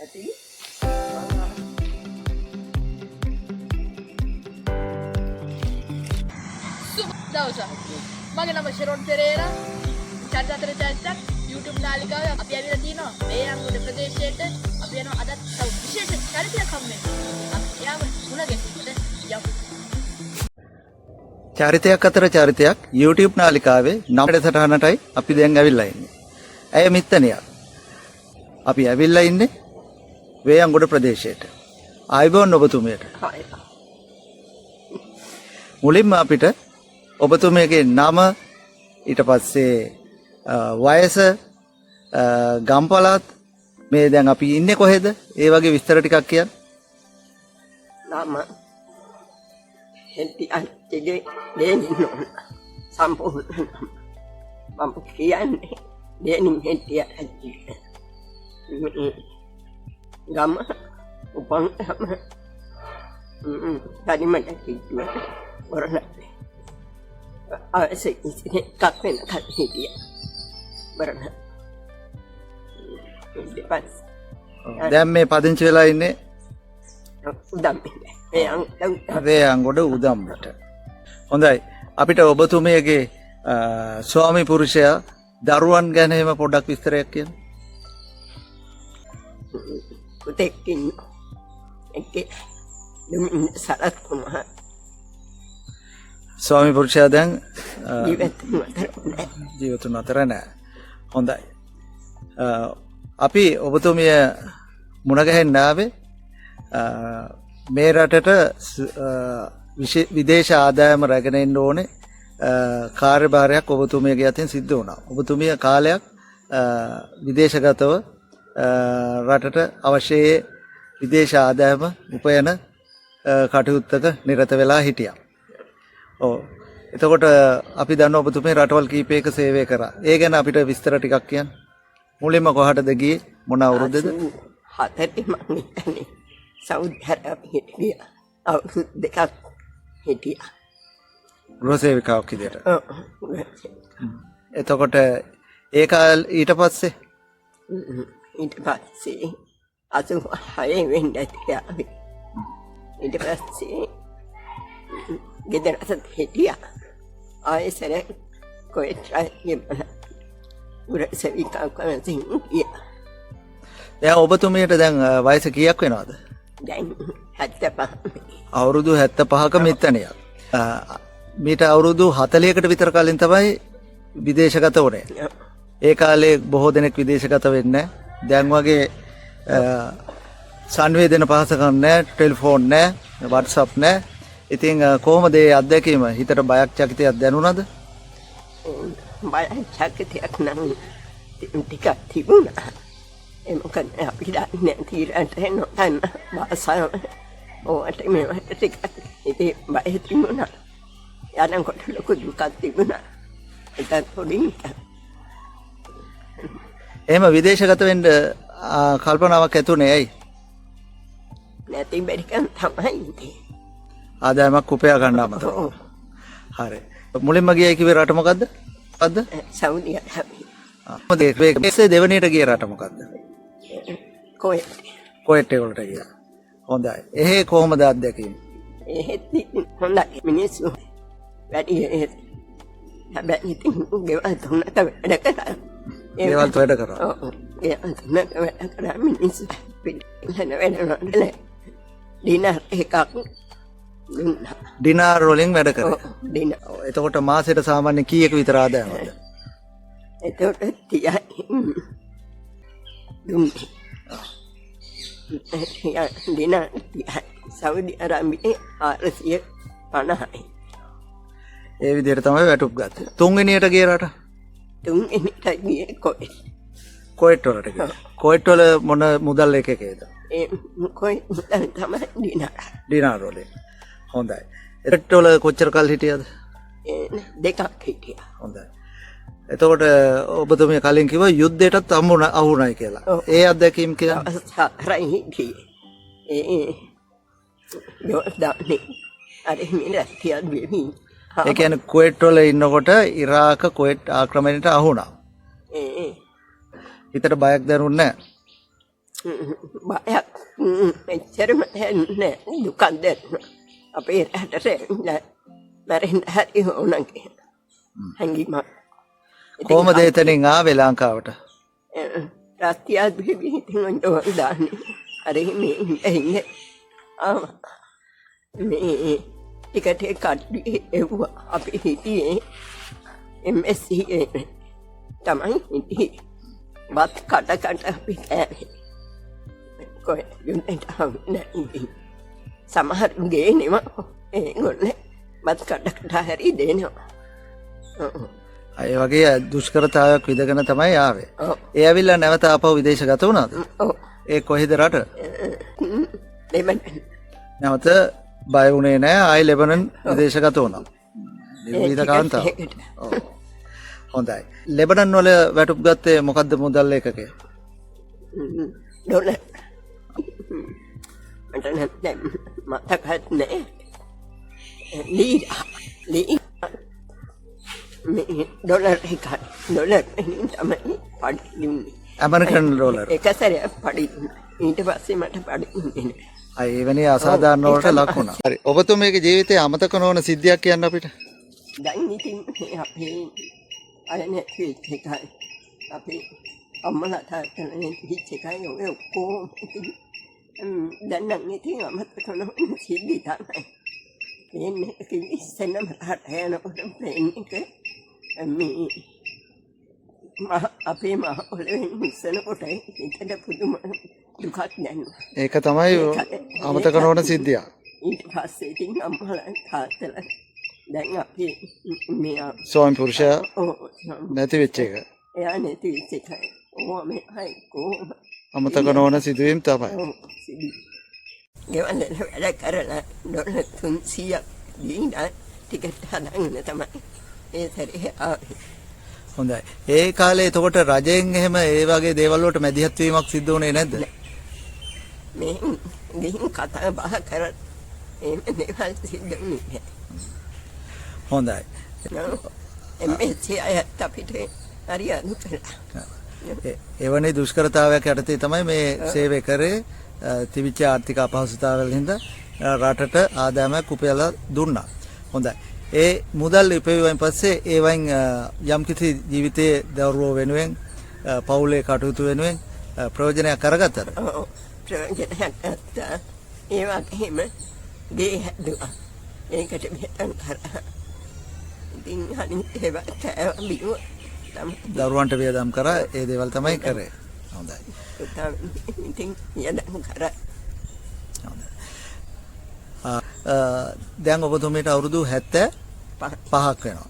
ඇති. සුබ දවසක්. මගේ නම ශෙරොන් පෙරේරා. චරිත අතර චරිතක් YouTube නාලිකාවේ අපි ඇවිල්ලා තිනවා වේයන්ගොඩ ප්‍රදේශයට. අපි යනවා අදත් තව විශේෂ චරිතයක් හම්බ වෙන්න. අපි එයාව මුණ ගැසීමට යමු. චරිතයක් අතර චරිතයක් YouTube නාලිකාවේ නම් වැඩසටහනටයි අපි දැන් ඇවිල්ලා ඉන්නේ. ඇය මිත්තනියක්. අපි ඇවිල්ලා ඉන්නේ වේයන්ගොඩ ප්‍රදේශයට. ආයුබෝවන් ඔබතුමියට. මුලින්ම අපිට ඔබතුමියගේ නම, ඊට පස්සේ වයස, ගම් පළාත්, මේ දැන් අපි ඉන්නේ කොහෙද, ඒ වගේ විස්තර ටිකක් කියන්න. නම හෙටි අච්චිගේ දේනින් ඕන සම්පූර්ණ නම. මම කියන්නේ දේනින් හෙටි අච්චි. ගම උපන් ගම තනිමට කිව්වට බොරණැල්ලේ. අවශ්‍ය ඉතින් එකක් වෙනකන් හිටියා. බොරණැල්ලේ. ඊට පස්සේ දැන් මේ පදිංචි වෙලා ඉන්නේ උදම්පිට. ඒ අං වේයන්ගොඩ උදම්බට. හොඳයි. අපිට ඔබතුමියගේ ස්වාමි පුරුෂයා, දරුවන් ගැන එහෙම පොඩ්ඩක් විස්තරයක් කියන්න. පුතෙක් ඉන්නවා. එකේ දුමින් සරත් කුමාර. ස්වාමි පුරුෂයා දැන් ජීවත් අතර නෑ. ජීවතුන් අතර නෑ. හොඳයි. අපි ඔබතුමිය මුණ ගැහෙන්න ආවේ මේ රටට විදේශ ආදායම රැගෙන එන්න ඕනේ කාර්යභාරයක් ඔබතුමියගේ අතින් සිද්ධ වුණා. ඔබතුමිය කාලයක් විදේශගතව රටට අවශ්‍ය විදේශ ආදායම උපයන කටයුත්තක නිරත වෙලා හිටියා. ඔව්. එතකොට අපි දන්නවා ඔබතුමිය රටවල් කීපයක සේවය කරා. ඒ ගැන අපිට විස්තර ටිකක් කියන්න. මුලින්ම කොහටද ගියේ? මොන අවුරුද්දද? 84 මං හිතන්නේ සෞදි අරාබියට ගියා. අවුරුදු 2ක් හිටියා. ගෘහ සේවිකාවක් විදියට. ඔව්. එතකොට ඒ කාල ඊට පස්සේ ඊට පස්සේ 86 වෙන්න ඇති ආවේ. ඊට පස්සේ ගෙදරටත් හිටියා. ආයෙ සැරයක් කොහෙට ගියා. ගෘහ සේවිකාවක් වශයෙන් ගියා. දැන් ඔබතුමියට දැන් වයස කීයක් වෙනවද? දැන් 75. අවුරුදු 75ක මිත්තනියක්. මීට අවුරුදු 40කට විතර කලින් තමයි විදේශගත වුණේ. ඒ කාලේ බොහෝ දෙනෙක් විදේශගත වෙන්නේ නැහැ. දැන් වගේ සංවේදන පහසුකම් නැහැ, ටෙලිෆෝන් නැහැ, WhatsApp නැහැ. ඉතින් කොහොමද ඒ අත්දැකීම? හිතට බයක් චකිතයක් දැනුණාද? බය චකිතයක් නම් ටිකක් තිබුණා. ඒ මොකද අපි දන්නේ තීරණට නොදන්න භාෂාව ඕවට මේවට ටිකක් ඉතින් බය තිබුණා. යනකොට ලොකු දුකක් තිබුණා. ඒකත් පොඩි නිකන්. එහෙම විදේශගත වෙන්න කල්පනාවක් ඇතුනේ ඇයි? නැති බැරිකම් තමයි ඉතින්. ආදායමක් උපයා ගන්න අමතරව. ඔව්. හරි. මුලින්ම ගියයි කිව්වේ රට මොකද්ද? මොකද්ද? සෞදි අරාබිය. මොකද ඒ දෙවෙනියට ගිය රට මොකද්ද? කොහෙද? කොහෙට් වලට ගියා. හොඳයි. එහෙ කොහොමද අත්දැකීම? එහෙත් ඉතින් හොඳයි මිනිස්සු වැඩි එහෙත්. හැබැයි ඉතින් ගෙවල් තුනක වැඩ කරා. ගෙවල් වැඩ කරා. ඔව්. ගෙවල් තුනක වැඩ කරා මිනිස්සු පිටින් වැඩ කරලා ඩිනර් එකක් දුන්නා. ඩිනාර් වලින් වැඩ කරා. ඔව් ඩිනර්. ඔව්, එතකොට මාසෙට සාමාන්‍ය කීයක විතර ආදායමක්ද? එතකොට 30යි දුන්නේ. ඩිනර් 30යි. සෞදි අරාබියේ 450යි. ඒ විදිහට තමයි වැටුප් ගත්තේ. තුන්වෙනියට ගිය රට? තුන්වෙනිට ගියේ කොහෙද? කොහෙට් වලට ගියා. කොහෙට් වල මොන මුදල් එකකේද? ඒ කොහෙට් මුදල් තමයි ඩිනාර. ඩිනාර වලින්. හොඳයි. කොහෙට් වල කොච්චර කල් හිටියද? ඒ 2ක් හිටියා. හොඳයි. එතකොට ඔබතුමිය කලින් කිව්වා යුද්ධයටත් අහුණයි කියලා. ඔව්. ඒ අත්දැකීම් කියන්න. දවස් 4යි හිටියේ. ඒ ජෝර්දානේ අර මිනිස්සු ටිකක් වෙමි. ඒ කියන්නේ කුවේට් වල ඉන්නකොට ඉරාක කුවේට් ආක්‍රමණයට අහු වුණා. ඒ හිතට බයක් දැනුන්නේ නැහැ. බයක් එච්චරම දැනුන්නේ නෑ. දුකක් දැනුණා. අපේ රටට ඇවිල්ලා මැරෙන්න හරි ඕන කියලා. හැඟීමක්. ඉතින් කොහොමද එතනින් ආවේ ලංකාවට? රස්තියාදු වෙවි ඉතින් ඔන්න ඔය දාන්නේ. අර මේ ඉන්න ආවා. මේ ටිකට කට්ටිය එව්වා. අපි හිටියේ MSc එකේ තමයි හිටියේ. බත් කට කට අපි කෑවේ. කොහෙ යුන්ට ආවේ නෑ ඉතින්. සමහර ගේනවා ඒගොල්ලෝ බත් කට කට හරි දෙනවා. ඔව්. ඒ වගේ දුෂ්කරතාවයක් විඳගෙන තමයි ආවේ. ඔව්. ඒ ඇවිල්ලා නැවත ආපහු විදේශගත වුණාද? ඔව්. ඒ කොහෙද රට? ලෙබනන්. නැවත බය වුණේ නෑ, ආයි ලෙබනන් විදේශගත වුණා. නිර්වීත කාන්තාව. ඔව්. හොඳයි. ලෙබනන් වල වැටුප් ගත්තේ මොකද්ද මුදල් ඒකකය? ඩොලර්. මට නම් දැන් මතකත් නෑ. ලීරා ලීරා මේ ඩොලර් එකයි ඩොලර් වලින් තමයි පඩි දුන්නේ. American dollar. එක සැරයක් පඩි දුන්නා. ඊට පස්සේ මට පඩි දුන්නේ නෑ. අය එවැනි අසාධාරණ වලට ලක් වුණා. හරි. ඔබතුමියගේ ජීවිතේ අමතක නොවන සිද්ධියක් කියන්න අපිට. දැන් ඉතින් මේ අපේ අය නැති වෙච්ච එකයි අපේ අම්මලා තාත්තලා නැති වෙච්ච එකයි ඔය ඔක්කොම ඉතින් දැන් නම් ඉතින් අමතක නොවන සිද්ධි තමයි. ප්ලේන් එකකින් ඉස්සෙල්ලම රට යනකොට ප්ලේන් එක මේ මහ අපේ මහ පොළවෙන් ඉස්සනකොට හිතට පුදුම දුකක් දැනුණා. ඒක තමයි අමතක නොවන සිද්ධියක්. ඊට පස්සේ ඉතින් අම්මලා තාත්තලා දැන් අපි මේ ස්වාමි පුරුෂයා ඔව් නැති වෙච්ච එක. එයා නැති වෙච්ච එකයි. ඕවා මෙහායි කොහොම අමතක නොවන සිදුවීම් තමයි. ඔව් සිදු. ගෙවල් වල වැඩ කරලා ඩොලර් 300ක් දීලා ටිකට් හදන්න තමයි ඒ සැරේ ආවේ. හොඳයි. ඒ කාලේ එතකොට රජයෙන් එහෙම ඒ වගේ දේවල් වලට මැදිහත් වීමක් සිද්ධ වුණේ නැද්ද? මේ ගිහින් කතා බහ කරලා එහෙම දේවල් සිද්ධ වුණේ නෑ. හොඳයි. MSc අයත් අපිට හරි අනු කළා. එවැනි දුෂ්කරතාවයක් යටතේ තමයි මේ සේවය කරේ. තිබිච්ච ආර්ථික අපහසුතාවල් හින්දා රටට ආදායමක් උපයලා දුන්නා. හොඳයි. ඒ මුදල් ඉපයුවෙන් පස්සේ ඒවෙන් යම්කිසි ජීවිතයේ දරුවෝ වෙනුවෙන් පවුලේ කටයුතු වෙනුවෙන් ප්‍රයෝජනයක් අරගත්තද? ඔව් ප්‍රයෝජනයක් ගත්තා. ඒ වගේම ගේ හැදුවා. ඒකට වියදම් කරා. ඉතින් අනිත් ඒවා කෑවා බිව්වා තමයි. දරුවන්ට වියදම් කරා, ඒ දේවල් තමයි කරේ. හොඳයි. පුතා ඉතින් වියදම් කරා. හොඳයි. දැන් ඔබතුමීට අවුරුදු 75ක් වෙනවා.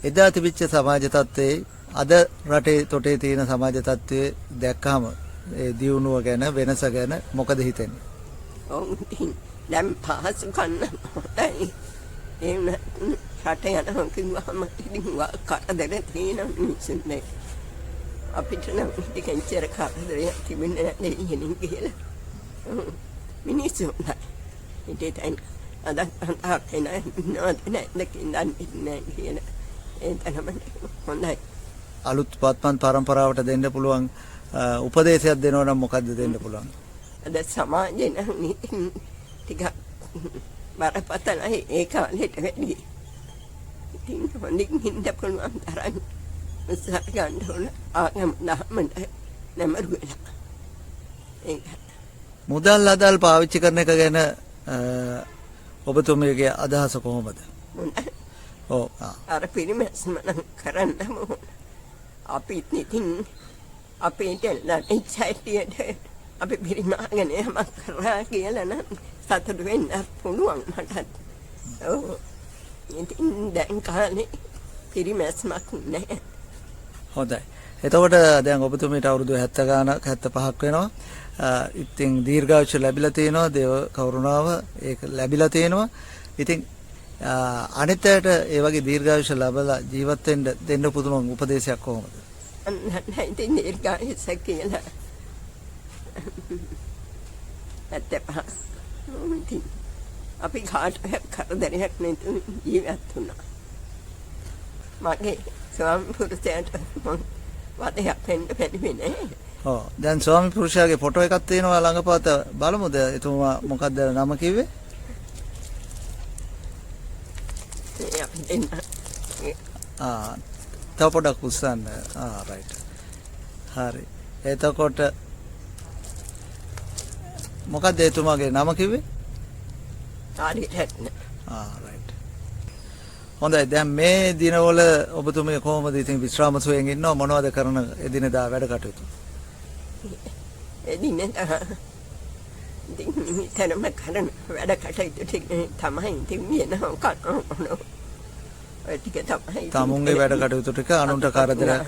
එදා තිබිච්ච සමාජ තත්ත්වයේ අද රටේ තොටේ තියෙන සමාජ තත්ත්වයේ දැක්කහම ඒ දියුණුව ගැන වෙනස ගැන මොකද හිතෙන්නේ? ඔව් ඉතින් දැන් පහසුකම් නම් හොඳයි. ඒ වුණත් රට යනවා කිව්වහම ඉතින් කරදර තියෙන මිනිස්සුන් අපිට නම් ඉතින් එච්චර කරදරයක් තිබුණේ නැහැ දෙයියනේ කියලා. මිනිස්සු හොඳයි. ඉතින් දැන් අද අන්තාක් එන ඉන්නවද නැද්ද කියලා දන්නේ නැහැ කියලා. ඒ තරමට හොඳයි. අලුත් වත්මන් පරම්පරාවට දෙන්න පුළුවන් උපදේශයක් දෙනවා නම් මොකද්ද දෙන්න පුළුවන්? අද සමාජේ නම් ඉතින් ටිකක් බරපතලයි ඒ කාලෙට වැඩි. ඉතින් හොඳින් ඉන්න පුළුවන් තරම් උත්සාහ ගන්න ඕන ආගම දහමට නැමරු වෙලා. ඒක. මුදල් අදල් පාවිච්චි කරන එක ගැන ඔබතුමියගේ අදහස කොහොමද? ඔව්. අර පිරිමැස්ම නම් කරන්නම ඕන. අපිත් ඉතින් අපේට ලැබිච්ච හැටියට අපි පිරිමාගෙන යමක් කරා කියලා නම් සතුටු වෙන්න පුළුවන් මටත්. ඔව්. ඉතින් දැන් කාලේ පිරිමැස්මක් නැහැ. හොඳයි. එතකොට දැන් ඔබතුමීට අවුරුදු 70 ගානක් 75ක් වෙනවා. ඉතින් දීර්ඝායුෂ ලැබිලා තියෙනවා, දේව කරුණාව ඒක ලැබිලා තියෙනවා. ඉතින් අනිත් අයට ඒ වගේ දීර්ඝායුෂ ලැබලා ජීවත් වෙන්න දෙන්න පුළුවන් උපදේශයක් කොහොමද? නෑ ඉතින් දීර්ඝායුෂ කියලා 75. ඉතින් අපි කාටවත් කරදරයක් නැතුව ජීවත් වුණා. මගේ ස්වාමි පුරුෂයාට මං වදයක් වෙන්න බැරි නෑ. ඔව්. දැන් ස්වාමි පුරුෂයාගේ ෆොටෝ එකක් තියෙනවා ළඟපාත බලමුද? එතුමා මොකද්ද නම කිව්වේ? මේ අපි දෙන්න. ආ, තව පොඩක් උස්සන්න. ආ, රයිට්. හරි. එතකොට මොකද්ද එතුමාගේ නම කිව්වේ? ආරියරත්න. ආ, රයිට්. හොඳයි. දැන් මේ දිනවල ඔබතුමිය කොහොමද ඉතින් විශ්‍රාම සුවයෙන් ඉන්නව, මොනවද කරන එදිනෙදා වැඩ කටයුතු? එදිනෙදා ඉතින් නිතරම කරන වැඩ කටයුතු ටික තමයි ඉතින් වෙනවා කනවා. ඔය ටික තමයි ඉතින්. තමුන්ගේ වැඩ කටයුතු ටික අනුන්ට කරදරයක්.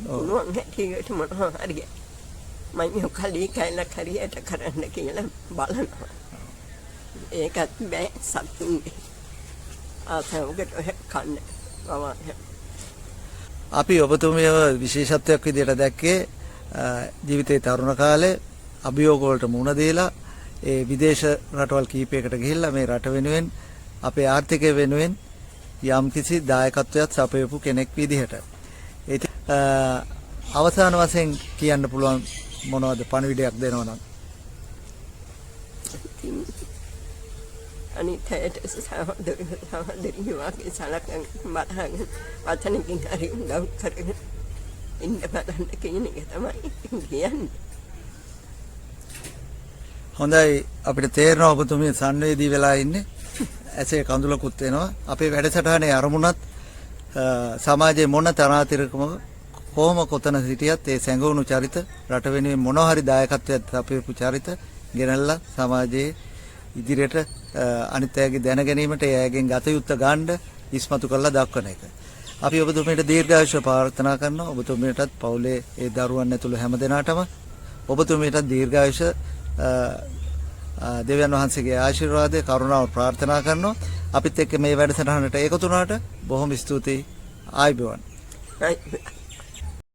පුළුවන් හැටියට මොනවා හරි මම කලී කැලක් හරියට කරන්න කියලා බලනවා. ඒකත් බෑ සත්තුන්ගේ ආසාවකට ඔය කන්න පවා. අපි ඔබතුමියව විශේෂත්වයක් විදිහට දැක්කේ ජීවිතේ තරුණ කාලේ අභියෝග වලට මුහුණ දීලා ඒ විදේශ රටවල් කීපයකට ගිහිල්ලා මේ රට වෙනුවෙන්, අපේ ආර්ථිකය වෙනුවෙන් යම්කිසි දායකත්වයක් සපයපු කෙනෙක් විදිහට. ඉතින් අවසාන වශයෙන් කියන්න පුළුවන් මොනවද පණිවිඩයක් දෙනවා නම්? ඉතින් අනිත් අයට සහෝදර සහෝදරියෝ වගේ සලකන් බලහන් වචනකින් හරි උදව් කරගෙන ඉන්න බලන්න කියන එක තමයි ඉතින් කියන්නේ. හොඳයි, අපිට තේරෙනවා ඔබතුමිය සංවේදී වෙලා ඉන්නේ. ඇසේ කඳුලකුත් එනවා. අපේ වැඩසටහනේ අරමුණත් සමාජයේ මොන තරාතිරකම කොහොම කොතන සිටියත් ඒ සැඟවුණු චරිත, රට වෙනුවෙන් මොන හරි දායකත්වයක් සපයපු චරිත ගෙනල්ලා සමාජයේ ඉදිරියට අනිත් අයගේ දැන ගැනීමට, ඒ අයගෙන් ගත යුත්ත ගන්න ඉස්මතු කරලා දක්වන එක. අපි ඔබතුමියට දීර්ඝායුෂ ප්‍රාර්ථනා කරනවා. ඔබතුමියටත් පවුලේ ඒ දරුවන් ඇතුළු හැම දෙනාටම ඔබතුමියටත් දීර්ඝායුෂ දෙවියන් වහන්සේගේ ආශිර්වාදය කරුණාව ප්‍රාර්ථනා කරනවා. අපිත් එක්ක මේ වැඩසටහනට එකතු වුණාට බොහොම ස්තුතියි. ආයුබෝවන්. අයි.